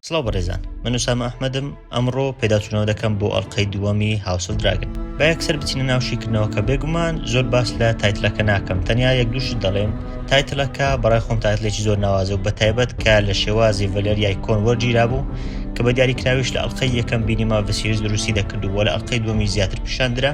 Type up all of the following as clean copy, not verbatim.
سڵاو بەڕێزان من ئوسامە ئەحمەدم ئەمڕۆ پێداچوونەوە دەکەم بۆ ئەڵلقەی دووەمی House of Dragon با یەکسەر بچینە ناو شیکردنەوەکە بێگومان زۆر باس لە title ەکە ناکەم تەنیا یەک دووشت دەڵێم title ەکە بەڕای خۆم title ێکی زۆر ناوازە و بەتایبەت کە لە شێوازی ڤەلێریای کۆن وەرگیرا بوو کە بە دیاریکراویش لە ئەڵلقەی یەکەم بینیما ڤسیرس دروستی دەکرد و لە ئەڵلقەی دووەمی زیاتر پیشاندرا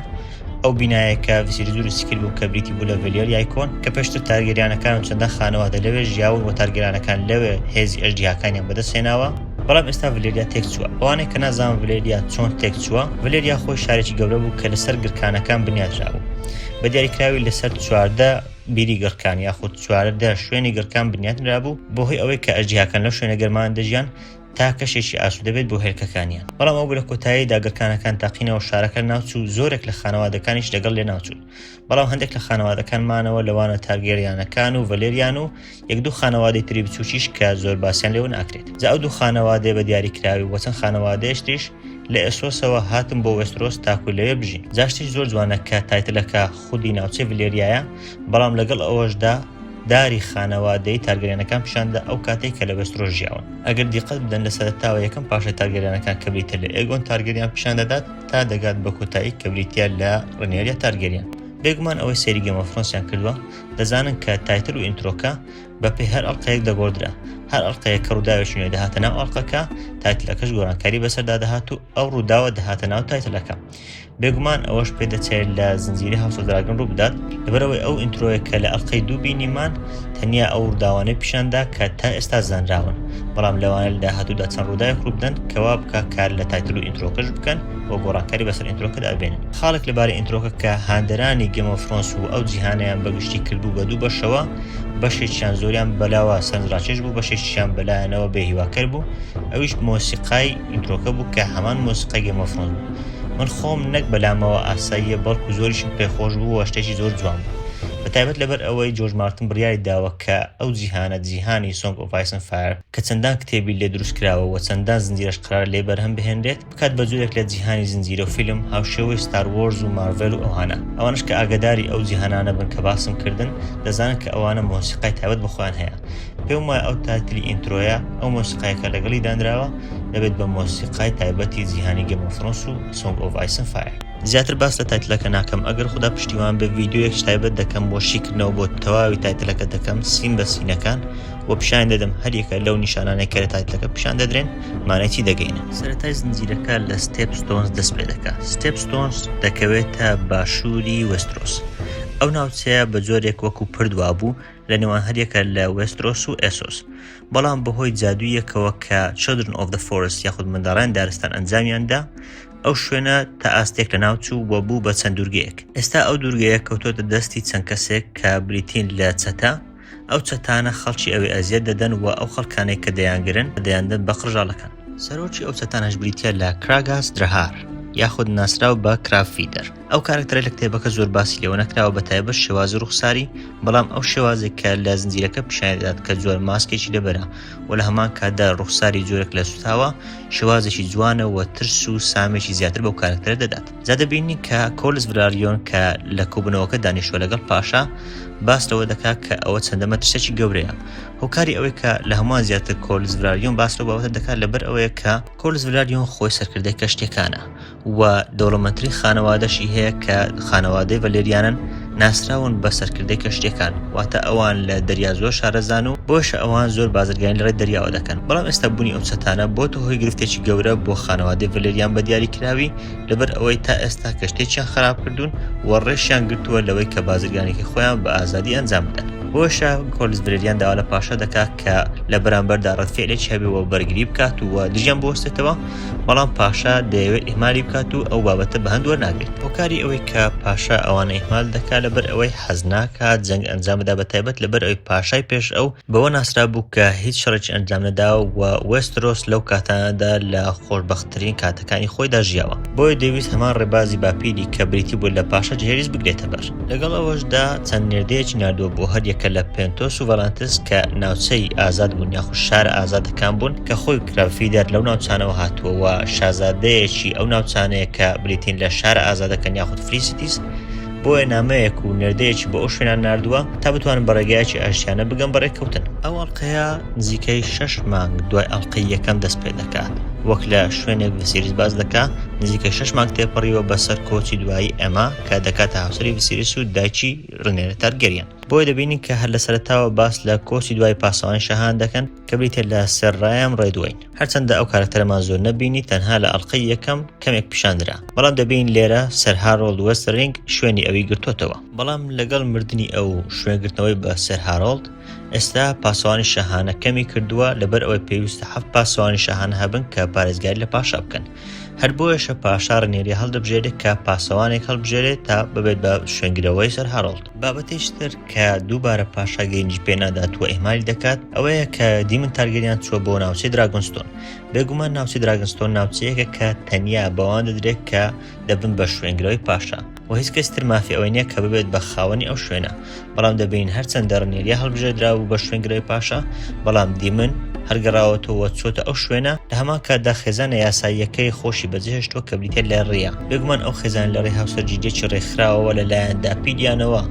ئەو بینایە کە ڤیسیریس دروستی کرد بوو کە بریتی بوو لە ڤێلیۆریای کۆن کە پێشتر تارگێریانەکان و چەندان خانەوادە لەوێ ژیاون و تارگێرانەکان لەوێ هێزی ئەژدیهاکانیان بەدەست هێناوە بەڵام ئێستا ڤلێریا تێکچووە ئەوانەی کە نازانن ڤلێریا چۆن تێکچووە ڤلێریا خۆی شارێکی گەورە بوو کە لەسەر گرکانەکان بنیاترابوو بە دیاریکراوی لەسەر 14 بیری گڕکان یاخود 14 شوێنی گڕکان بنیاتنرابوو بەهۆی ئەوەی کە ئەژدیهاکان لەو شوێنە گەرمان دەژیان تا کەشێکی ئاسوودە بێت بۆ هێلکەکانیان. بەڵام ئەو لە کۆتاییدا گڕکانەکان تەقینەوە شارەکە لەناوچوو زۆرێک لە خانەوادەکانیش لەگەڵ لەناوچوون. بەڵام هەندێک لە خانەوادەکان مانەوە لەوانە تارگێریانەکان و ڤەلێریان و یەک دوو خانەوادەی تری بچووکیش کە زۆر باسیان لێوە ناکرێت. جا ئەو دوو خانەوادەیە بە دیاریکراوی و چەند خانەوادەیەش تریش لە ئێسۆسەوە هاتن بۆ وێسترۆس تاکو لەوێ بژین. جا شتێکی زۆر جوانە کە title ەکە خودی ناوچەی ڤلێریایە بەڵام لەگەڵ ئەوەشدا داری خانەوادەی تارگەریانەکان پیشاندا ئەو کاتەی کە لە وێسترۆس ژیاون. ئەگەر دیقەت بدەن لە سەرەتاوە یەکەم پاشای تارگەریانەکان کە بریتیە لە ئێگۆن تارگەریان پیشان دەدات تا دەگات بە کۆتایی کە بریتیە لە ڕنێریا تارگەریان. بێگومان ئەوەی سەیری Game of Thrones یان کردووە دەزانن کە title و intro کە بەپێی هەر ئەڵقەیەک دەگۆڕدرا. هەر ئەڵقەیەک کە ڕووداوێکی نوێ دەهاتە ناو ئەڵقەکە title ەکەش گۆڕانکاری بەسەردا دەهات و ئەو ڕووداوە دەهاتە ناو title ەکە. بێگومان ئەوەش پێدەچێت لە زنجیرەی House of Dragon ڕووبدات، لەبەرئەوەی ئەو intro یە کە لە ئەڵقەی دوو بینیمان تەنیا ئەو ڕووداوانەی پیشاندا کە تا ئێستا زانراون، بەڵام لەوانەیە لە داهاتوودا چەند ڕووداوێک ڕووبدەن کە وا بکا کار لە title و intro کەش بکەن و گۆڕانکاری بەسەر intro کەدا بێنن. خاڵێک لەبارەی intro کە کە هاندەرانی Game of Thrones و ئەو جیهانەیان بە گشتی کردبوو بە دوو بەشەوە، بەشێکیان زۆریان بەلاوە سەرنجڕاکێش بوو، بەشێکیشیان بەلایانەوە بێهیواکەر بوو، ئەویش مۆسیقای intro کە بوو کە هەمان مۆسیقای Game of Thrones بوو. من خۆم نەک بەلامەوە ئاساییە بەڵکو زۆریشم پێخۆش بوو و شتێکی زۆر جوان بوو بە تایبەت لەبەر ئەوەی جۆرج مارتن بڕیاری داوە کە ئەو جیهانە جیهانی Song of Ice and Fire کە چەندان کتێبی لێ دروست کراوە و چەندان زنجیرەش قەرارە لێ بەرهەم بهێنرێت بکات بە جۆرێک لە جیهانی زنجیرە و فیلم هاوشێوەی Star Wars و مارڤێل و ئەوانە ئەوانەش کە ئاگاداری ئەو جیهانانە بن کە باسم کردن دەزانن کە ئەوانە مۆسیقای تایبەت بە خۆیان هەیە پێم وایە ئەو title ی intro یە ئەو مۆسیقایە کە لەگەڵی دانراوە دەبێت بە مۆسیقای تایبەتی جیهانی Game of Thrones و Song of Ice and Fire. زیاتر باس لە title ەکە ناکەم ئەگەر خودا پشتیوان بێ ڤیدیۆیەکش تایبەت دەکەم بۆ شیکردنەوە بۆ تەواوی title ەکە دەکەم scene بە scene ەکان و پیشان دەدەم هەریەکە لەو نیشانانەی کە لە title ەکە پیشان دەدرێن مانای چی دەگەینن. سەرەتای زنجیرەکە لە ستێپ ستۆنز دەست پێ دەکات ستێپ ستۆنز دەکەوێتە باشووری وێسترۆس ئەو ناوچەیە بە جۆرێک وەکو پرد وابوو لە نێوان هەریەکە لە وێسترۆس و ئێسۆس بەڵام بەهۆی جادوویەکەوە کە Children of the Forest یاخود منداڵان دارستان ئەنجامیاندا ئەو شوێنە تا ئاستێک لەناوچوو و بوو بە چەند دوورگەیەک ئێستا ئەو دوورگەیە کەوتۆتە دەستی چەند کەسێک کە بریتین لە چەتە ئەو چەتانە خەڵکی ئەوێ ئەزیەت دەدەن و ئەو خەڵکانەی کە دەیانگرن دەیاندەن بە قڕژاڵەکان سەرۆکی ئەو چەتانەش بریتیە لە کراگاس درەهار یاخود ناسراو بە کرابفیدەر ئەو کارەکتەرە لە کتێبەکە زۆر باسی لێوە نەکراوە بە تایبەت شێوازی ڕوخساری، بەڵام ئەو شێوازێک کە لە زنجیرەکە پیشانی دەدات کە جۆر ماسکێکی لەبەرە و لە هەمان کاتدا ڕوخساری جۆرێک لە سوتاوە، شێوازێکی جوانە و ترس و سامێکی زیاتر بەو کارەکتەرە دەدات. جا دەبینین کە کۆلس ڤلاریۆن کە لە کۆبوونەوەکە دانیشتووە لەگەڵ پاشا باس لەوە دەکات کە ئەوە چەندە مەترسیەکی گەورەیە. هۆکاری ئەوەی کە لە هەمووان زیاتر کۆلس ڤلاریۆن باس لەو بابەتە دەکات لەبەر ئەوەیە کە کۆلس ڤلاریۆن خۆی سەرکردەی کەشتیەکانە و دەوڵەمەندترین خانەوادەشی هەیە کە خانەوادەی ڤەلێریانن ناسراون بە سەرکردەی کەشتیەکان واتە ئەوان لە دەریا زۆر شارەزان و بۆیشە ئەوان زۆر بازرگانی لە ڕێی دەریاوە دەکەن بەڵام ئێستا بوونی ئەو چەتانە بۆتە هۆی گرفتێکی گەورە بۆ خانەوادەی ڤەلێریان بە دیاریکراوی لەبەر ئەوەی تا ئێستا کەشتێکیان خراپ کردوون و ڕێشیان گرتووە لەوەی کە بازرگانێکی خۆیان بە ئازادی ئەنجام بدەن بۆیشە کۆلس ڤەلێریان داوا لە پاشا دەکات کە لە بەرامبەردا ڕەدفعلێکی هەبێ و بەرگری بکات و دژیان بوەستێتەوە بەڵام پاشا دەیەوێت ئیهمالی بکات و ئەو بابەتە بە هەند وەرناگرێت. هۆکاری ئەوەی کە پاشا ئەوانە ئیهمال دەکات لەبەر ئەوەی حەز ناکات جەنگ ئەنجام بدات بە تایبەت لەبەر ئەوەی پاشای پێش ئەو بەوە ناسرابوو کە هیچ شەڕێکی ئەنجام نەداوە و وێسترۆس لەو کاتانەدا لە خۆشبەختترین کاتەکانی خۆیدا ژیاوە بۆیە دەیویست هەمان ڕێبازی باپیری کە بریتی بوو لە پاشا جێریس بگرێتە بەر. لەگەڵ ئەوەشدا چەند نێردەیەکی ناردووە بۆ هەریەکە لە پێنتۆس و ڤالانتس کە ناوچەی ئازاد بوون یاخود شارە ئازادەکان بوون کە خۆی کرابفیدەر لەو ناوچانەوە هاتووە و شازادەیەکی ئەو ناوچانەیە کە بریتین لە شارە ئازادەکان یاخود Free Cities. بۆیە نامەیەک و نێردەیەکی بۆ ئەو شوێنان ناردووە تا بتوانن بە ڕێگایەکی ئاشتیانە بگەن بە ڕێککەوتن. ئەو ئەڵقەیە نزیکەی شەش مانگ دوای ئەڵقەی یەکەم دەست پێ دەکات، وەک لە شوێنێک ڤسیریس باس دەکا نزیکەی شەش مانگ تێپەڕیوە بەسەر کۆچی دوایی ئێما کە دەکاتە هاوسەری ڤسیریس و دایکی ڕنێرە تارگێریان. بۆیە دەبینین کە هەر لە سەرەتاوە باس لە کۆچی دوای پاسەوانی شاهان دەکەن کە بریتیە لە سێر ڕایم ڕێدوەین. هەرچەندە ئەو کارەکتەرەمان زۆر نەبینی تەنها لە ئەڵقەی یەکەم کەمێک پیشان درا، بەڵام دەبینین لێرە سەر هارۆڵد وێستەرینگ شوێنی ئەوی گرتۆتەوە. بەڵام لەگەڵ مردنی ئەو و شوێنگرتنەوەی بە سێر هارۆڵد، ئێستا پاسەوانی شاهانە کەمی کردووە لەبەر ئەوەی پێویستە حەفت پاسەوانی شاهانە هەبن کە پارێزگاری لە پاشا بکەن. هەر بۆیەشە پاشا ڕنێری هەڵدەبژێرێت کە پاسەوانێک هەڵبژێرێت تا ببێت بە شوێنگرەوەی سەر هارۆڵد. بابەتێکی تر کە دووبارە پاشا گرنگی پێ نادات و ئیهمالی دەکات ئەوەیە کە دیمن تارگێریان چووە بۆ ناوچەی دراگۆنستۆن. بێگومان ناوچەی دراگۆنستۆن ناوچەیەکە کە تەنیا بەوان دەدرێت کە دەبن بە شوێنگرەوەی پاشا و هیچ کەس تر مافی ئەوەی نییە کە ببێت بە خاوەنی ئەو شوێنە. بەڵام دەبینین هەرچەندە ڕنێریا هەڵبژێردرابوو بە شوێنگرەوەی پاشا بەڵام دیمن هەر گەڕاوەتەوە چۆتە ئەو شوێنە لە هەمان کاتدا خێزانە یاساییەکەی خۆشی بەجێهێشتووە کە بریتیە لە ڕیا بێگومان ئەو خێزان لە ڕێی هاوسەرگیریەکی ڕێکخراوەوە لەلایەن داپیریانەوە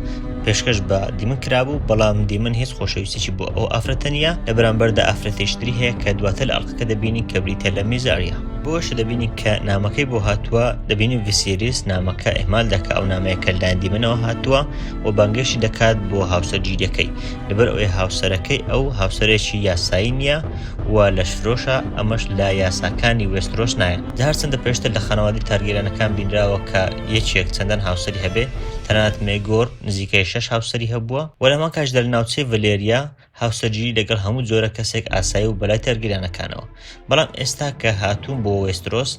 پێشکەش بە دیمن کرابوو بەڵام دیمن هیچ خۆشەویستێکی بۆ ئەو ئافرەتە نییە لە بەرامبەردا ئافرەتێکی تری هەیە کە دواتر لە ئەڵقەکە دەبینین کە بریتیە لە میزاریا بۆش دەبینین کە نامەکەی بۆ هاتووە دەبینین ڤسیریس نامەکە ئیهمال دەکا ئەو نامەیە کە لەلایەن دیمنەوە هاتووە و بانگێشتی دەکات بۆ هاوسەرگیریەکەی لەبەر ئەوەی هاوسەرەکەی ئەو هاوسەرێکی یاسایی نییە و لەشفرۆشە ئەمەش لە یاساکانی وێسترۆس نایەت جا هەرچەندە پێشتر لە خانەوادەی تارگێرانەکان بینراوە کە یەکێک چەندان هاوسەری هەبێ تەنانەت مێگۆر نزیکەی شەش هاوسەری هەبووە و لە هەمان کاتیشدا لە ناوچەی ڤلێریا هاوسەرگیری لەگەڵ هەموو جۆرە کەسێک ئاسایی و بەلای تارگێرانەکانەوە بەڵام ئێستا کە هاتوون بۆ وێسترۆس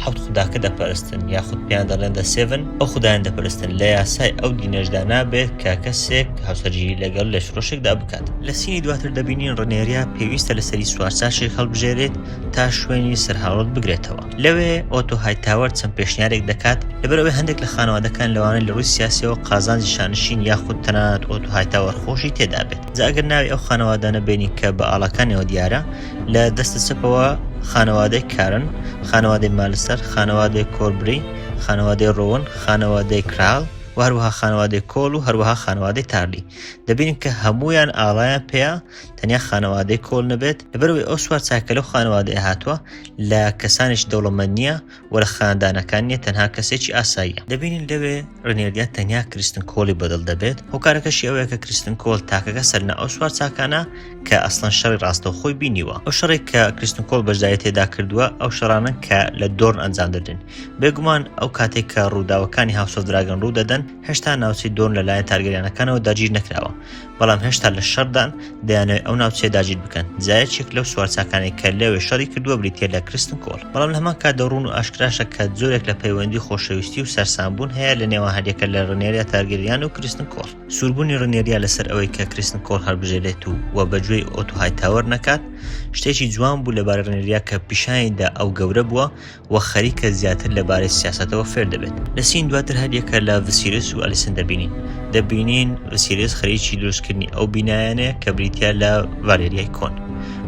حەوت خوداکە دەپەرستن یاخود پێیان دەڵێن The Seven ئەو خودایان دەپەرستن لە یاسای ئەو دینەشدا نابێت کە کەسێک هاوسەرگیری لەگەڵ لەشفرۆشێکدا بکات. لە scene ی دواتر دەبینین ڕنێریا پێویستە لەسەری سوارچاکێک هەڵبژێرێت تا شوێنی سەر هارۆڵد بگرێتەوە. لەوێ ئۆتۆ هایتاوەر چەند پێشنیارێک دەکات، لەبەرئەوەی هەندێک لە خانەوادەکان لەوانەیە لە ڕووی سیاسیەوە قازانجی شانشین یاخود تەنانەت ئۆتۆ هایتاوەر خۆشی تێدابێت. جا ئەگەر ناوی ئەو خانەوادانە بێنین کە بە ئاڵاکانیەوە دیارە، لە دەستە چەپەوە خانەوادەی کارن، خانەوادەی مالستەر، خانەوادەی کۆربری، خانەوادەی ڕۆون، خانەوادەی کرال و هەروەها خانەوادەی کۆل و هەروەها خانەوادەی تارلی. دەبینین کە هەموویان ئاڵایان پێیە تەنیا خانەوادەی کۆل نەبێت، لەبەرئەوەی ئەو سوارچاکە لەو خانەوادەیە هاتووە لە کەسانێکی دەوڵەمەند نییە و لە خاندانەکان نییە تەنها کەسێکی ئاساییە. دەبینین لەوێ ڕنێریا تەنیا کریستن کۆڵی بەدڵ دەبێت، هۆکارەکەشی ئەوەیە کە کریستن کۆڵ تاکە کەسە لەناو ئەو سوارچاکانە کە ئەسڵەن شەڕی ڕاستەوخۆی بینیوە. ئەو شەڕێک کە کریستن کۆڵ بەشداری تێدا کردووە ئەو شەڕانەن کە لە دۆرن ئەنجام دەدرێن. بێگومان ئەو کاتێک کە ڕووداوەکانی House of Dragon ڕوو دەدەن هێشتا ناوچەی دۆرن لەلایەن تارگەریانەکانەوە داگیر نەکراوە، بەڵام هێشتا لە شەڕدان دەیانەوێت ئەو ناوچەیە داگیر بکەن. جا یەکێک لەو سوارچاکانەی کە لەوێ شەڕی کردووە بریتییە لە کریستن کۆڵ. بەڵام لە هەمان کاتدا ڕوون و ئاشکراشە کە جۆرێک لە پەیوەندی خۆشەویستی و سەرسامبوون هەیە لە نێوان هەریەکە لە ڕنێریا تارگێریان و کریستن کۆڵ. سووربوونی ڕنێریا لەسەر ئەوەی کە کریستن کۆڵ هەڵبژێرێت و و بەگوێی ئۆتۆ هایتاوەر نەکات شتێکی جوان بوو لەبارەی ڕنێریا کە پیشانی دا ئەو گەورە بووە و خەریکە زیاتر لەبارەی سیاسەتەوە فێر دەبێت. لە scene دواتر هەریەکە لە ڤسیرس و ئەلیسن دەبینین. دەبینین ڤسیرس خەریکی دروستکردنی ئەو بینایانەیە کە بریتییە لە ڤالێریای کۆن.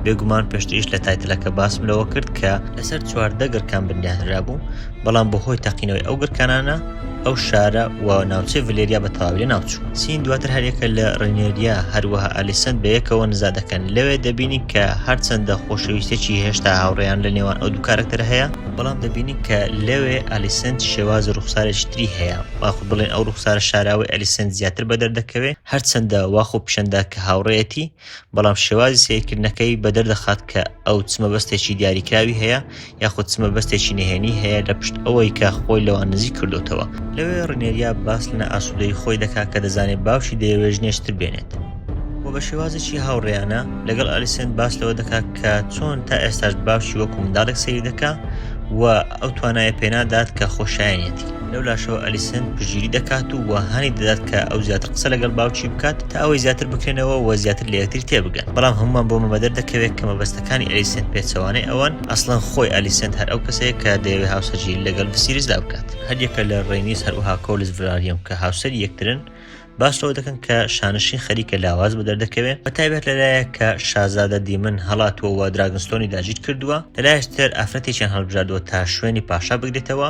بێگومان پێشتریش لە title ەکە باسم لەوە کرد کە لەسەر 14 گڕکان بنیاتنرابوو، بەڵام بەهۆی تەقینەوەی ئەو گڕکانانە ئەو شارە و ناوچەی ڤلێریا بە تەواوی لەناوچوو. scene دواتر هەریەکە لە ڕینێریا هەروەها ئەلیسنت بەیەکەوە نزا دەکەن، لەوێ دەبینین کە هەرچەندە خۆشەویستیەکی هێشتا هاوڕێیان لە نێوان ئەو دوو کارەکتەرە هەیە، بەڵام دەبینین کە لەوێ ئەلیسنت شێوازی ڕوخسارێکی تری هەیە، یاخود بڵێین ئەو ڕوخسارە شاراوەی ئەلیسنت زیاتر بەدەر دەکەوێ، هەرچەندە وا خۆ پیشاندات کە هاوڕێیەتی، بەڵام شێوازی سەیرکردنەکەی بەدەر دەخات کە ئەو چ مەبەستێکی دیاریکراوی هەیە یاخود چ مەبەستێکی نهێنی هەیە لە پشت ئەوەی کە خۆی لەوان نزیک کردۆتەوە. لەوێ ڕنێریا باس لە نائاسوودەیی خۆی دەکات کە دەزانێت باوکی دەیەوێت ژنێکی تر بێنێت و بە شێوازێکی هاوڕێیانە لەگەڵ ئەلیسنت باس لەوە دەکات کە چۆن تا ئێستاش باوکی وەکو منداڵێک سەیری دەکات و ئەو توانایە پێنادات کە خۆشایەنیەتی. لەولاشەوە ئەلیسنت پشتگیری دەکات و هانی دەدات کە ئەو زیاتر قسە لەگەڵ باوکی بکات تا ئەوەی زیاتر بکرێنەوە و زیاتر لە یەکتری تێبگەن. بەڵام هەموومان بۆمە بەدەر دەکەوێت کە مەبەستەکانی ئەلیسنت پێچەوانەی ئەوەن، ئەسڵەن خۆی ئەلیسنت هەر ئەو کەسەیە کە دەیەوێت هاوسەرگیری لەگەڵ ڤسیریسدا بکات. هەریەکە لە ڕێنیس هەروەها کۆلس ڤراریۆن کە هاوسەری یەکترن، باس لەوە دەکەن کە شانشین خەریکە لاواز بەدەر دەکەوێت، بە تایبەت لەلایەک کە شازادە دیمن هەڵاتووە و دراگنستۆنی داگیر کردووە، لەلایەکی تر ئافرەتێکیان هەڵبژاردووە تا شوێنی پاشا بگرێتەوە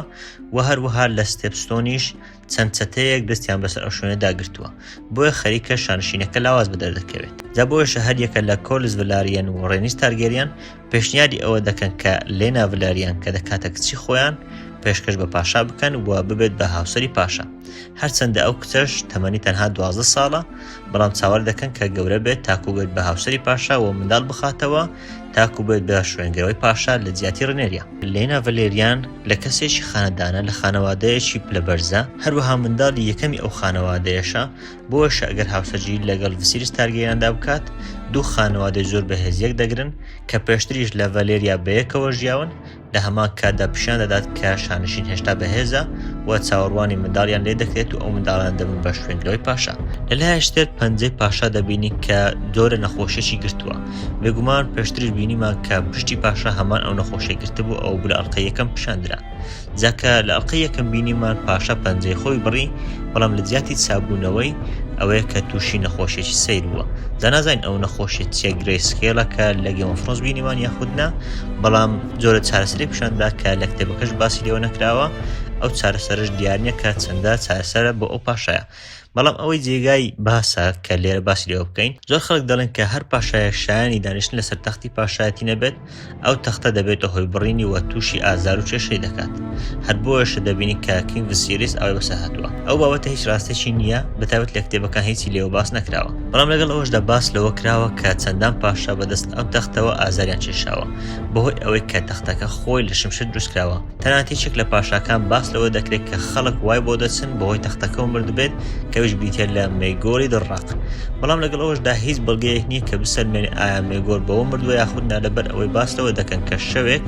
و هەروەها لە ستێپستۆنیش. چەند چەتەیەک دەستیان بەسەر ئەو شوێنەدا گرتووە، بۆیە خەریکە شانشینەکە لاواز بەدەردەکەوێت. جا بۆیەشە هەریەکە لە کۆلس ڤلاریەن و ڕێنیس تارگێریان پێشنیاری ئەوە دەکەن کە لێنا ڤلاریان کە دەکاتە کچی خۆیان پێشکەش بە پاشا بکەن و ببێت بە هاوسەری پاشا. هەرچەندە ئەو کچەش تەمەنی تەنها 12 ساڵە، بەڵام چاوەڕێ دەکەن کە گەورە بێت تاکو بێت بە هاوسەری پاشا و منداڵ بخاتەوە تاکو بێت بە شوێنگرەوەی پاشا لە جیاتی ڕنێریا. لێنا ڤلێریان لە کەسێکی خانەدانە لە خانەوادەیەکی پلە بەرزە، هەروەها منداڵی یەکەمی ئەو خانەوادەیەشە، بۆیەشە ئەگەر هاوسەرگیری لەگەڵ ڤسیریس تارگێریاندا بکات دوو خانەوادەی زۆر بەهێز یەک دەگرن کە پێشتریش لە ڤالێریا بەیەکەوە ژیاون، لە هەمان کاتدا پیشان دەدات کە شانشین هێشتا بەهێزە و چاوەڕوانی منداڵیان لێ دەکرێت و ئەو منداڵانە دەبن بە شوێنگرەوەی پاشا. لە لایەکی تر پەنجەی پاشا دەبینین کە جۆرە نەخۆشیەکی گرتووە. بێگومان پێشتریش بینیمان کە پشتی پاشا هەمان ئەو نەخۆشیەی گرتبوو ئەوە بوو لە ئەڵقەی یەکەم پیشان درا. جا کە لە ئەڵقەی یەکەم بینیمان پاشا پەنجەی خۆی بڕی بەڵام لە جیاتی چابوونەوەی ئەوەیە کە تووشی نەخۆشیێکی سەیر بووە جا نازانین ئەو نەخۆشیە چیە gray scale ە کە لە Game of Thrones بینیمان یاخود نا بەڵام جۆرە چارەسەری پیشاندا کە لە کتێبەکەش باسی لێوە نەکراوە ئەو چارەسەرش دیار نییە کە چەندە چارەسەرە بۆ ئەو پاشایە بەڵام ئەوەی جێگای باسە کە لێرە باسی لێوە بکەین زۆر خەڵک دەڵێن کە هەر پاشایەک شایانی دانیشتن لەسەر تەختی پاشایەتی نەبێت ئەو تەختە دەبێتە هۆی بڕینی و تووشی ئازار و کێشەی دەکات هەر بۆیەشە دەبینین کە King ڤسیریس ئەوەی بەسەر هاتووە ئەو بابەتە هیچ ڕاستێکی نییە بەتایبەت لە کتێبەکان هیچی لێوە باس نەکراوە بەڵام لەگەڵ ئەوەشدا باس لەوە کراوە کە چەندان پاشا بەدەست ئەم تەختەوە ئازاریان کێشاوە بەهۆی ئەوەی کە تەختەکە خۆی لە شمشێر دروستکراوە تەنانەت یەکێک لە پاشاکان باس لەوە دەکرێت کە خەڵک وای بۆ دەچن بەهۆی تەختەکەوە مردبێت کە ئەویش بریتیە لە مێگۆری دڕڕەق بەڵام لەگەڵ ئەوەشدا هیچ بەڵگەیەک نییە کە بسەلمێنێ ئایا مێگۆر بەوە مردووە یاخود نا لەبەر ئەوەی باس لەوە دەکەن کە شەوێک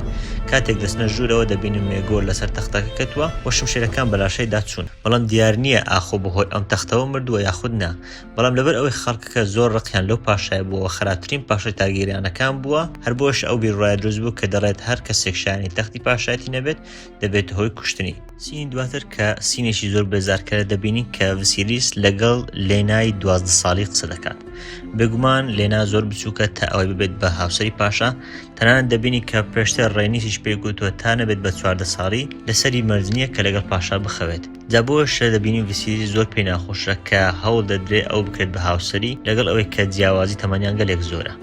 کاتێک دەچنە ژوورەوە دەبینن مێگۆر لەسەر تەختەکە کەتووە و شمشێرەکان بە لاشەیدا چوون بەڵام دیار نییە ئاخۆ بەهۆی ئەم تەختەوە مردووە یاخود نا بەڵام لەبەر ئەوەی خەڵکەکە زۆر ڕقیان لەو پاشایە بووە و خراپترین پاشای تارگێریانەکان بووە، هەر بۆیەش ئەو بیروڕایە دروست بوو کە دەڵێت هەر کەسێک شایانی تەختی پاشایەتی نەبێت دەبێتە هۆی کوشتنی. scene ی دواتر کە scene ێکی زۆر بێزارکەرە دەبینین کە ڤسیریس لەگەڵ لێنای 12 ساڵی قسە دەکات. بێگومان لێنا زۆر بچووکە تا ئەوەی ببێت بە هاوسەری پاشا، تەنانەت دەبینین کە پێشتر ڕێنیسیش پێی گوتووە تا نەبێت بە 14 ساڵی لەسەری مەرج نییە کە لەگەڵ پاشا بخەوێت. جا بۆیەشە دەبینین ڤیسیریس زۆر پێی ناخۆشە کە هەوڵ دەدرێ ئەو بکرێت بە هاوسەری لەگەڵ ئەوەی کە جیاوازی تەمەنیان گەلێک زۆرە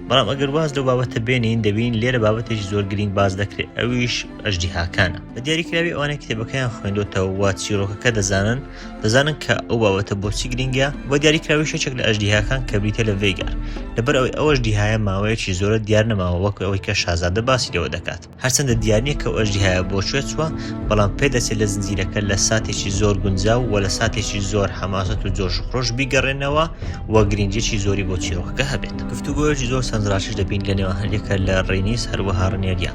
بەڵام ئەگەر واز لەو بابەتە بێنین دەبینین لێرە بابەتێکی زۆر گرینگ باس دەکرێت ئەویش ئەژدیهاکانە بە دیاریکراوی ئەوانەی کتێبەکەیان خوێندۆتەوە و چیرۆکەکە دەزانن دەزانن کە ئەو بابەتە بۆچی گرینگە بە دیاریکراویش یەکێک لە ئەژدیهاکان کە بریتە لە ڤێگار لەبەر ئەوەی ئەو ئەژدیهایە ماوەیەکی زۆرە دیار نەماوە وەک ئەوەی کە شازادە باسی لێوە دەکات هەرچەندە دیار نییە کە ئەو ئەژدیهایە بۆ کوێ چووە، بەڵام پێدەچێت لە زنجیرەکە لە ساتێکی زۆر گونجاو و لە ساتێکی زۆر حەماسەت و جۆش و خرۆش بیگەڕێنەوە و گرنگییەکی زۆری بۆ چیرۆکەکە هەبێت. گفتوگۆیەکی زۆر سەرنجڕاکێش دەبین لە نێوان هەریەکە لە ڕینیس هەروەها ڕنێریا.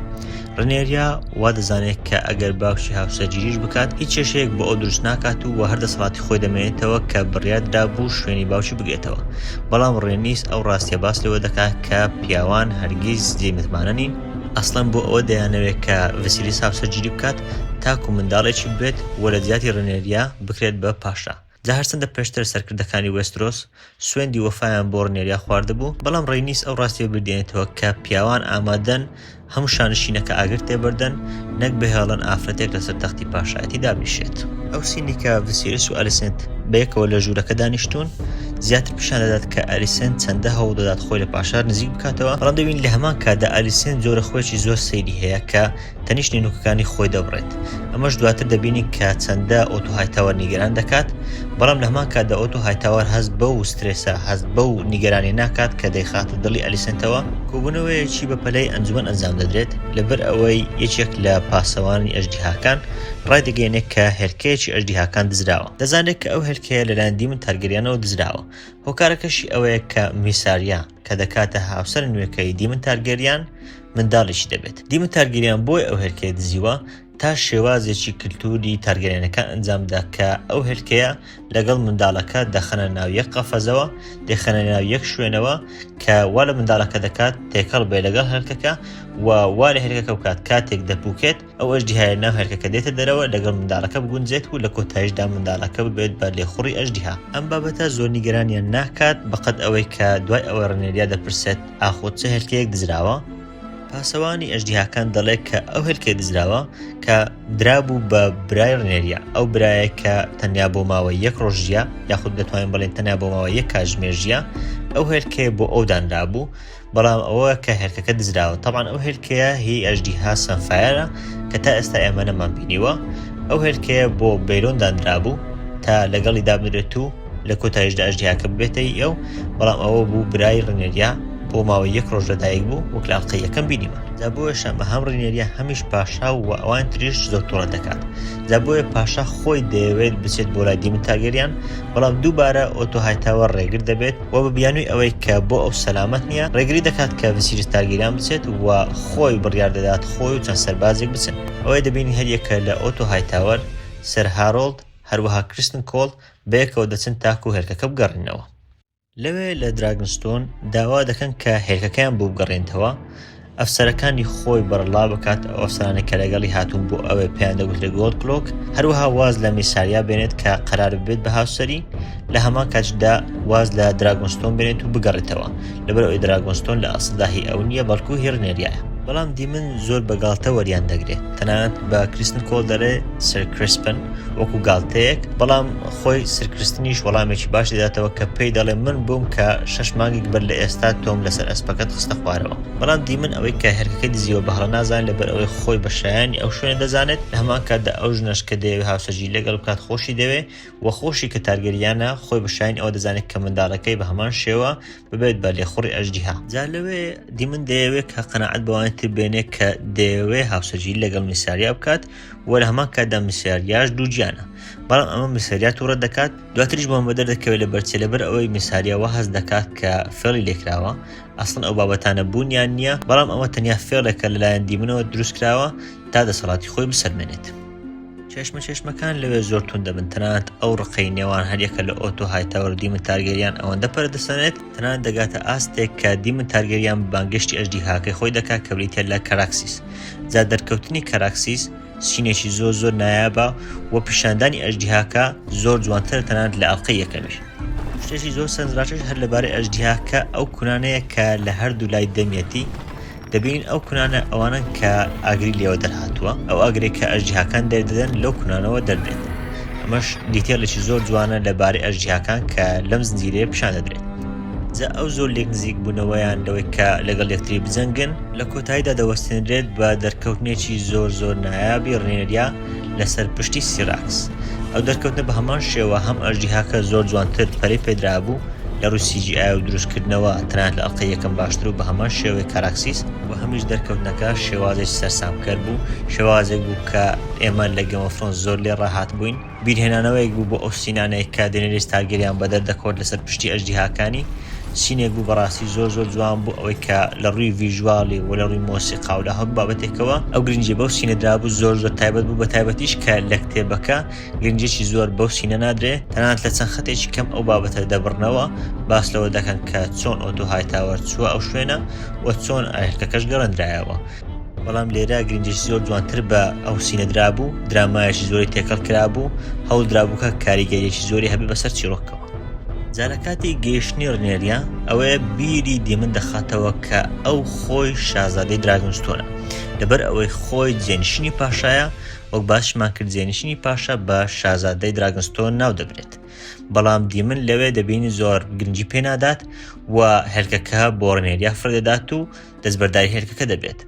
ڕنێریا وا دەزانێت کە ئەگەر باوکی هاوسەرگیریش بکات هیچ کێشەیەک بۆ ئەو دروست ناکات و هەر دەسەڵاتی خۆی دەمێنێتەوە کە بڕیار درابوو شوێنی باوکی بگرێتەوە. بەڵام ڕێنیس ئەو ڕاستیە باس لەوە دەکات کە پیاوان هەرگیز جێی متمانە نین، ئەسڵەن بۆ ئەوە دەیانەوێت کە ڤسیلیس هاوسەرگیری بکات تاکو منداڵێکی ببێت و لە جیاتی ڕنێریا بکرێت بە پاشا. جا هەرچەندە پێشتر سەرکردەکانی وێسترۆس سوێندی وەفایان بۆ ڕنێریا خواردبوو، بەڵام ڕێنیس ئەو ڕاستیە بیردێنێتەوە کە پیاوان ئامادەن هەموو شانشینەکە ئاگر تێبەردەن نەک بهێڵن ئافرەتێک لەسەر تەختی پاشایەتی دابنیشێت. ئەو scene ی کە ڤسیریس و ئەلیسنت بەیەکەوە لە ژوورەکە دانیشتوون زیاتر پیشان دەدات کە ئەلیسنت چەندە هەوڵ دەدات خۆی لە پاشا نزیک بکاتەوە، بەڵام دەبینین لە هەمان کاتدا ئەلیسنت جۆرە خۆیەکی زۆر سەیری هەیە کە تەنیشت نینۆکەکانی خۆی دەبڕێت، ئەمەش دواتر دەبینین کە چەندە ئۆتۆ هایتاوەر نیگەران دەکات، بەڵام لە هەمان کاتدا ئۆتۆ هایتاوەر هەست بەو سترێسە، هەست بەو نیگەرانیە ناکات کە دەیخاتە دڵی ئەلیسنتەوە. کۆبوونەوەیەکی بەپەلەی ئەنجومەن ئەنجام دەدرێت، لەبەر ئەوەی یەکێک لە پاسەوانانی ئەژدیهاکان ڕایدەگەیەنێت کە هێلکەیەکی ئەژدیهاکان دزراوە. دەزانرێت کە ئەو هێلکەیە لەلایەن دیمن تارگەریانەوە دزراوە. هۆکارەکەشی ئەوەیە کە میساریا، کە دەکاتە هاوسەرە نوێکەی دیمن تارگەریان، منداڵێکی دەبێت. دیمن تارگەریان بۆیە ئەو هێلکەیە دزیوە تا شێوازێکی کلتوری تارگەریانەکان ئەنجام بدا کە ئەو هێلکەیە لەگەڵ منداڵەکە دەخەنە ناو یەک قەفەزەوە، دەیخەنە ناو یەک شوێنەوە کە وا لە منداڵەکە دەکات تێکەڵ بێ لەگەڵ هێلکەکە و وا لە هێلکەکە بکات کاتێک دەپوکێت ئەو ئەژدیهایە ناو هێلکەکە دێتە دەرەوە لەگەڵ منداڵەکە بگونجێت و لە کۆتاییشدا منداڵەکە ببێت بە لێخوڕی ئەژدیها. ئەم بابەتە زۆر نیگەرانیان ناکات بەقەد ئەوەی کە دوای ئەوەی ڕنێریا دەپرسێت ئاخۆ چ هێلکەیەک دزراوە؟ پاسەوانی ئەژدیهاکان دەڵێت کە ئەو هێلکەی دزراوە کە درابوو بە برای ڕنێریا، ئەو برایە کە تەنیا بۆ ماوەی یەک ڕۆژ ژیا، یاخود دەتوانین بڵێین تەنیا بۆ ماوەی یەک کاتژمێر ژیا، ئەو هێلکەیە بۆ ئەو دانرابوو، بەڵام ئەوە کە هێلکەکە دزراوە. تەبعەن ئەو هێلکەیە هی ئەژدیها سەنفایەرە کە تا ئێستا ئێمە نەمان بینیوە. ئەو هێلکەیە بۆ بەیرۆن دانرابوو تا لەگەڵی دابنرێت و لە کۆتاییشدا ئەژدیهاکە ببێتە هی ئەو، بەڵام ئەوە بوو برای ڕینێریا بۆ ماوەی یەک ڕۆژ لەدایک بوو وەک لە ئەڵقەی یەکەم بینیمان. جا بۆیەش ئەمە هەم ڕینێریا هەمیش پاشا و ئەوان تریش زۆر توڕە دەکات. جا بۆیە پاشا خۆی دەیەوێت بچێت بۆ لای دیمن تارگێریان، بەڵام دووبارە ئۆتۆ هایتاوەر ڕێگر دەبێت و بە بیانووی ئەوەی کە بۆ ئەو سەلامەت نییە ڕێگری دەکات کە ڤیسیریس تارگێریان بچێت و خۆی بڕیار دەدات خۆی و چەند سەربازێک بچن. ئەوەی دەبینین هەریەکە لە ئۆتۆ هایتاوەر، سەر هارۆڵد، هەروەها کریستن کۆڵ بەیەکەوە دەچن تاکو هێلکەکە بگەڕێننەوە. لەوێ لە دراگنستۆن داوا دەکەن کە هێلکەکەیان بۆ بگەڕێنتەوە، ئەفسەرەکانی خۆی بەڕەڵا بکات، ئەو ئەفسەرانەی کە لەگەڵی هاتوون بۆ ئەوێ پێیان دەگوترێت گۆڵد کلۆک، هەروەها واز لە میساریا بێنێت کە قەرار ببێت بە هاوسەری، لە هەمان کاتیشدا واز لە دراگۆنستۆن بێنێت و بگەڕێتەوە، لەبەرئەوەی دراگۆنستۆن لە ئەسڵدا هی ئەو نییە بەڵکو هی ڕنێریایە. بەڵام دیمن زۆر بە گاڵتە وەریان دەگرێت، تەنانەت بە کریستن کۆڵ دەڵێ سەر کریسپن وەکو گاڵتەیەک، بەڵام خۆی سەر کریستنیش وەڵامێکی باش دەداتەوە کە پێی دەڵێ من بووم کە شەش مانگێک بەر لە ئێستا تۆم لەسەر ئەسپەکەت خستە خوارەوە. بەڵام دیمن ئەوەی کە هێلکەکەی دزیوە بە هەڵە نازانێت لەبەر ئەوەی خۆی بە شایانی ئەو شوێنە دەزانێت، لە هەمان کاتدا ئەو ژنەش کە دەیەوێ هاوسەرگیری لەگەڵ بکات خۆشی دەوێ و خۆشی کە تارگێریانە خۆی بە شایانی ئەوە دەزانێت کە منداڵەکەی بە هەمان شێوە ببێت بە لێخوڕی ئەژدیها. جا لەوێ دیمن دەیەوێ کە قەناعەت بەوانی تر بێنێ کە دەیەوێ هاوسەرگیری لەگەڵ میساریا بکات و لە هەمان کاتدا میساریاش دووگیانە، بەڵام ئەمە میساریا توڕە دەکات، دواتریش بۆم بەدەر دەکەوێت لەبەر چی لەبەر ئەوەی میساریا وا هەست دەکات کە فێڵی لێکراوە، ئەسڵەن ئەو بابەتانە بوونیان نییە، بەڵام ئەمە تەنیا فێڵێکە لەلایەن دیمنەوە دروستکراوە تا دەسەڵاتی خۆی بسەلمێنێت. چێشمە چێشمەکان لەوێ زۆر توند دەبن، تەنانەت ئەو ڕقەی نێوان هەریەکە لە ئۆتۆ هایتاوەر و دیمن تارگێریان ئەوەندە پەرە دەسەنێت، تەنانەت دەگاتە ئاستێک کە دیمن تارگێریان بانگێشتی ئەژدیهاکەی خۆی دەکات کە بریتیە لە کەراکسیس. جا دەرکەوتنی کەراکسیس scene ێکی زۆر زۆر نایابە و پیشاندانی ئەژدیهاکە زۆر جوانترە تەنانەت لە ئەڵقەی یەکەمیش. شتێکی زۆر سەرنجڕاکێش هەر لەبارەی ئەژدیهاکە ئەو کونانەیە کە لە هەردوو لای دەمیەتی، دەبینین ئەو کونانە ئەوانەن کە ئاگری لێوە دەرهاتووە، ئەو ئاگرەی کە ئەژدیهاکان دەردەدەن لەو کونانەوە دەردێت. ئەمەش detail ێکی زۆر جوانە لەبارەی ئەژدیهاکان کە لەم زنجیرەیە پیشان دەدرێت. جا ئەو زۆر لێک نزیک بوونەوەیان لەوەی کە لەگەڵ یەکتری بجەنگن، لە کۆتاییدا دەوەستێنرێت بە دەرکەوتنێکی زۆر زۆر نایابی ڕنێریا لەسەر پشتی سیراکس. ئەو دەرکەوتنە بە هەمان شێوە هەم ئەژدیهاکە زۆر جوانتر پەرەی پێدرابوو لە ڕووی CGI و دروستکردنەوە تەنانەت لە ئەڵقەی یەکەم باشتر و بە هەمان شێوەی کاراکسیس، و هەمیش دەرکەوتنەکە شێوازێکی سەرسامکەر بوو، شێوازێک بوو کە ئێمە لە Game of Thrones زۆر لێ ڕاهاتبووین. بیرهێنانەوەیەک بوو بۆ ئەو scene انەی کە دێنێریس تارگێریان بەدەر دەکەوت لەسەر پشتی ئەژدیهاکانی، scene ێک بوو بەڕاستی زۆر زۆر جوان بوو ئەوەی کە لە ڕووی visual ی و لە ڕووی مۆسیقا و لە هەموو بابەتێکەوە ئەو گرنگیە بەو scene ە درابوو زۆر زۆر تایبەت بوو بە تایبەتیش کە لە کتێبەکە گرنگیەکی زۆر بەو scene ە نادرێ تەنانەت لە چەند خەتێکی کەم ئەو بابەتە دەبڕنەوە باس لەوە دەکەن کە چۆن ئۆتۆ هایتاوەر چووە ئەو شوێنە و چۆن ئاهێلکەکەش گەڕێندرایەوە. بەڵام لێرە گرنگیەکی زۆر جوانتر بە ئەو scene ە درابوو، درامایەکی زۆری تێکەڵ کرابوو، هەوڵ درابوو کە کاریگەریەکی زۆری هەبێ بەسەر چیڕۆکەوە. جا لە کاتی گەیشتنی ڕنێریا ئەوەیە بیری دیمن دەخاتەوە کە ئەو خۆی شازادەی دراگۆنستۆنە، لەبەر ئەوەی خۆی جێنشینی پاشایە، وەک باسیشمان کرد جێنشینی پاشا بە شازادەی دراگۆنستۆن ناو دەبرێت. بەڵام دیمن لەوێ دەبینی زۆر گرنگی پێ نادات و هێلکەکە بۆ ڕنێریا فڕێدەدات و دەستبەرداری هێلکەکە دەبێت.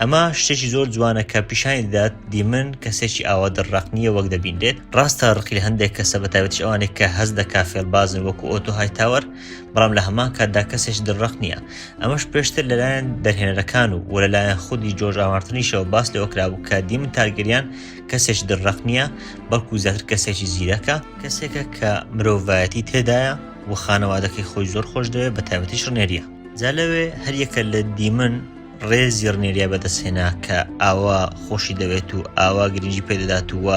ئەمە شتێکی زۆر جوانە کە پیشانی دەدات دیمن کەسێکی ئاوا دڵڕەق نییە وەک دەبینرێت. ڕاستە ڕقی لە هەندێک کەسە بە تایبەتیش ئەوانەی کە هەست دەکا فێڵبازن وەکو ئۆتۆ هایتاوەر، بەڵام لە هەمان کاتدا کەسێکی دڵڕەق نییە. ئەمەش پێشتر لەلایەن دەرهێنەرەکان و و لەلایەن خودی جۆرج ئار مارتنیشەوە باس لەوە کرابوو کە دیمن تارگێریان کەسێکی دڵڕەق نییە بەڵکو زیاتر کەسێکی زیرەکە، کەسێکە کە مرۆڤایەتی تێدایە و خانەوادەکەی خۆی زۆر خۆشدەوێت بە تایبەتیش ڕنێریا. جا لەوێ هەریەکە لە دیمن ڕێزی ڕنێریای بەدەستهێنا کە ئاوا خۆشی دەوێت و ئاوا گرنگی پێدەدات و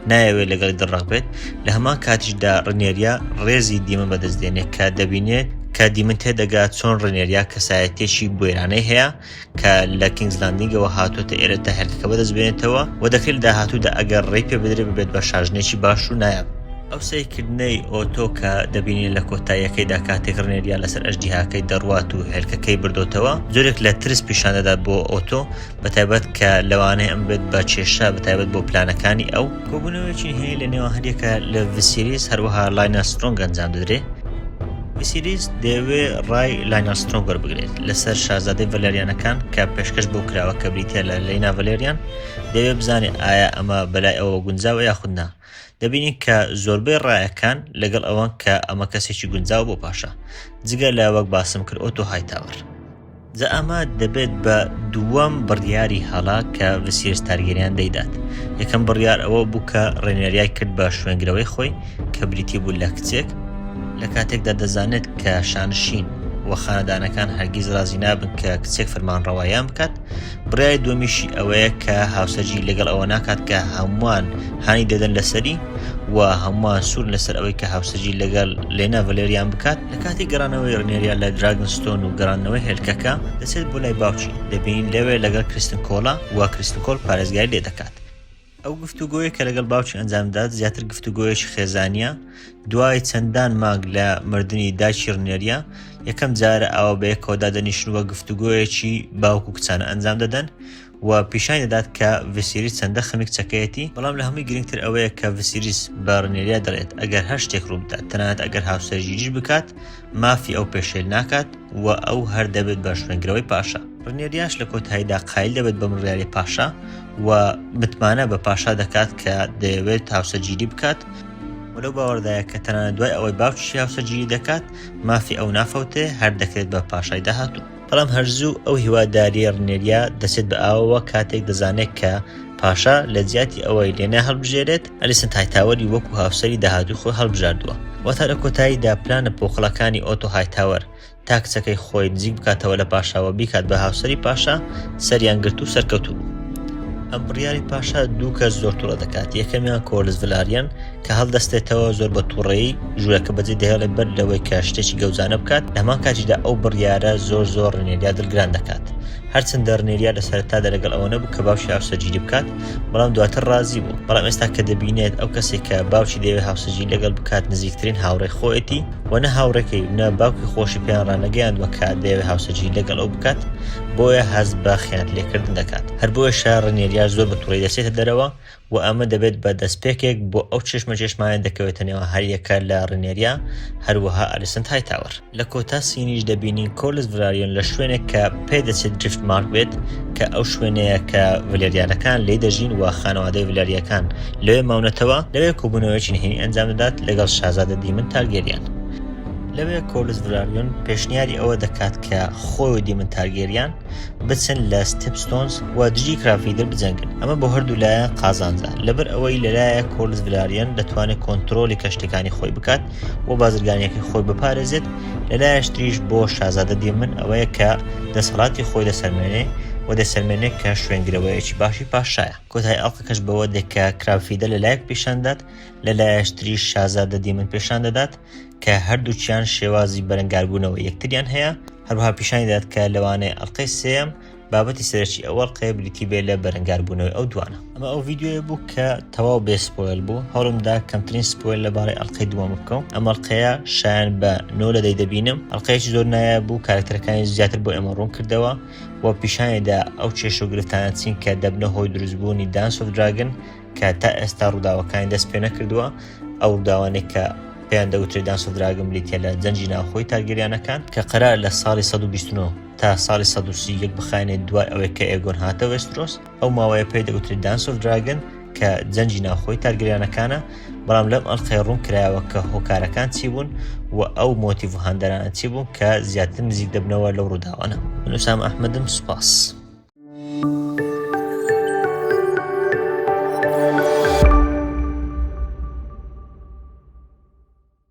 نایەوێت لەگەڵی دڵڕەق بێت، لە هەمان کاتیشدا ڕنێریا ڕێزی دیمن بەدەست دێنێت کە دەبینێت کە دیمن تێدەگات چۆن ڕنێریا کەسایەتیەکی بوێرانەی هەیە کە لە کینگز لاندینگەوە هاتووەتە ئێرە تا هێلکەکە بەدەست بێنێتەوە و دەکرێت لە داهاتوودا ئەگەر ڕێی پێ بدرێت ببێت بە شاژنێکی باش و نایاب. ئەو سەیرکردنەی ئۆتۆ کە دەبینین لە کۆتاییەکەیدا کاتێک ڕنێریا لەسەر ئەژدیهاکەی دەڕوات و هێلکەکەی بردۆتەوە جۆرێک لە ترس پیشان دەدات بۆ ئۆتۆ بەتایبەت کە لەوانەیە ئەم بێت بە کێشە بەتایبەت بۆ پلانەکانی ئەو. کۆبوونەوەیەکی هەیە لە نێوان هەریەکە لە ڤسیریس هەروەها لاینا سترۆنگ ئەنجام دەدرێت. ڤسیریس دەیەوێ ڕای لاینا سترۆنگ وەربگرێت لەسەر شازادەی ڤەلێریانەکان کە پێشکەش بۆ کراوە کە بریتیە لە لەینا ڤەلێریان، دەیەوێ بزانێت ئایا ئەمە بەلای ئەوەوە گونجاوە یاخود نا. دەبینین کە زۆربەی ڕایەکان لەگەڵ ئەوەن کە ئەمە کەسێکی گونجاوە بۆ پاشا جگە لە وەک باسم کرد ئۆتۆ هایتاوەر. جا ئەمە دەبێت بە دووەم بڕیاری هەڵە کە ڤسیرس تارگێریان دەیدات. یەکەم بڕیار ئەوە بوو کە ڕێنێریای کرد بە شوێنگرەوەی خۆی کە بریتی بوو لە کچێک، لە کاتێکدا دەزانێت کە شانشین و خانەدانەکان هەرگیز ڕازی نابن کە کچێک فەرمانڕەواییان بکات. بڕیاری دووەمیشی ئەوەیە کە هاوسەرگیری لەگەڵ ئەوە ناکات کە هەمووان هانی دەدەن لەسەری و هەمووان سوورن لەسەر ئەوەی کە هاوسەرگیری لەگەڵ لێنا ڤلێریان بکات. لە کاتی گەڕانەوەی ڕنێریا لە دراگنستۆن و گەڕاندنەوەی هێلکەکە دەچێت بۆ لای باوکی، دەبینین لەوێ لەگەڵ کریستن کۆڵە و کریستن کۆڵ پارێزگاری لێ دەکات. ئەو گفتوگۆیە کە لەگەڵ باوکی ئەنجام دەدات زیاتر گفتوگۆیەکی خێزانییە، دوای چەندان مانگ لە مردنی دایکی ڕنێریا یەکەم جارە ئاوا بەیەکەوە دادەنیشن و گفتوگۆیەکی باوک و کچانە ئەنجام دەدەن و پیشانی دەدات کە ڤسیریس چەندە خەمی کچەکەیەتی، بەڵام لە هەمووی گرنگتر ئەوەیە کە ڤسیریس بە ڕنێریا دەڵێت ئەگەر هەر شتێک ڕووبدات تەنانەت ئەگەر هاوسەرگیریش بکات مافی ئەو پێشێل ناکات و ئەو هەر دەبێت بە شوێنگرەوەی پاشا. ڕنێریاش لە کۆتاییدا قایل دەبێت بە بڕیاری پاشا و متمانە بە پاشا دەکات کە دەیەوێت هاوسەرگیری بکات و لەو باوەڕدایە کە تەنانەت دوای ئەوەی باوکیشی هاوسەرگیری دەکات مافی ئەو نافەوتێ هەر دەکرێت بە پاشای داهاتوو. بەڵام هەر زوو ئەو هیوادارییەی ڕنێریا دەچێت بە ئاوەوە کاتێک دەزانێت کە پاشا لە جیاتی ئەوەی لێنا هەڵبژێرێت، ئەلیسنت هایتاوەری وەکو هاوسەری داهاتووی خۆی هەڵبژاردووە. واتە لە کۆتاییدا پلانە پۆخڵەکانی ئۆتۆ هایتاوەر تا کچەکەی خۆی نزیک بکاتەوە لە پاشا و بیکات بە هاوسەری پاشا سەریان گرت و سەرکەوتوو بوو. ئەم بڕیاری پاشا دوو کەس زۆر توڕە دەکات، یەکەمیان کۆرلس ڤلاریان کە هەڵدەستێتەوە زۆر بە توڕەیی ژوورەکە بەجێ دەهێڵێت بەر لەوەی کە شتێکی گەوجانە بکات، لە هەمان کاتیشدا ئەو بڕیارە زۆر زۆر ڕنێریا دڵگران دەکات. هەرچەندە ڕنێریا لە سەرەتادا لەگەڵ ئەوە نەبوو کە باوکی هاوسەرگیری بکات، بەڵام دواتر ڕازی بوو. بەڵام ئێستا کە دەبینێت ئەو کەسێک کە باوکی دەیەوێت هاوسەرگیری لەگەڵ بکات نزیکترین هاوڕێی خۆیەتی و نە هاوڕێکەی و نە باوکی خۆشی پێیان ڕانەگەیاندووە کە دەیەوێت هاوسەرگیری لەگەڵ ئەو بکات، بۆیە هەست بە خیانەت لێکردن دەکات. هەر بۆیەشە ڕنێریا زۆر بە توڕەیی دەچێتە دەرەوە و ئەمە دەبێت بە دەستپێکێک بۆ ئەو چێشمەچێشمانەی دەکەوێتە نێوان هەریەکە لە ڕنێریا هەروەها ئەلیسنت هایتاوەر. لە کۆتا scene یش دەبینین کۆرلس ڤلاریۆن لە شوێنێک کە پێدەچێت درفتمارک بێت کە ئەو شوێنەیە کە ڤلێریانەکان لێی دەژین و خانەوادەی ڤلاریەکان لەوێ ماونەتەوە، لەوێ کۆبوونەوەیەکی نهێنی ئەنجام دەدات لەگەڵ شازادە دیمن تارگێریان. لەوێ کۆرلس ڤلاریۆن پێشنیاری ئەوە دەکات کە خۆی و دیمن تارگێریان بچن لە ستێپستۆنز و دژی کرابفیدەر بجەنگن، ئەمە بۆ هەردوو لایەن قازانجە، لەبەر ئەوەی لەلایەک کۆرلس ڤلاریۆن دەتوانێت کۆنترۆڵی کەشتیەکانی خۆی بکات و بازرگانیەکەی خۆی بپارێزێت، لەلایەش تریش بۆ شازادە دیمن ئەوەیە کە دەسەڵاتی خۆی دەسەلمێنێ و دەسەلمێنێ کە شوێنگرەوەیەکی باشی پاشایە. کۆتایی ئەڵقەکەش بەوە دێت کە کرابفیدەر لەلایەک پیشان دەدات، لەلایەش تریش شازادە دیمن پێشان دەدات کە هەردووکیان شێوازی بەرەنگاربوونەوەی یەکتریان هەیە، هەروەها پیشانی دەدات کە لەوانەیە ئەڵقەی سێیەم بابەتی سەرەکی ئەو ئەڵقەیە بریتی بێت لە بەرەنگاربوونەوەی ئەو دوانە. ئەمە ئەو ڤیدیۆیە بوو کە تەواو بێ spoil بوو، هەوڵم دا کەمترین spoil لەبارەی ئەڵقەی دووەم بکەم. ئەم ئەڵقەیە شایان بە نۆ لە دەی دەبینم، ئەڵقەیەکی زۆر نایاب بوو، کارەکتەرەکانی زیاتر بۆ ئێمە ڕوون کردەوە و پیشانی دا ئەو کێشە و گرفتانە چین کە دەبنە هۆی دروستبوونی Dance of Dragon کە تا ئێستا ڕووداوەکانی دەست پێ نەکردووە، ئەو ڕووداوانەی کە پێیان دەوترێت Dance of Dragon بریتیە لە جەنگی ناوخۆی تارگێریانەکان کە قەرارە لە ساڵی 129 تا ساڵی 131 بخایەنێت دوای ئەوەی کە ئێگۆن هاتە وێسترۆس، ئەو ماوەیە پێی دەگوترێت Dance of Dragon کە جەنگی ناوخۆی تارگێریانەکانە، بەڵام لەم ئەڵقەیە ڕوون کرایەوە کە هۆکارەکان چی بوون و ئەو مۆتیڤ و هاندەرانە چی بوون کە زیاتر نزیک دەبنەوە لەو ڕووداوانە. من ئوسامە ئەحمەدم سوپاس.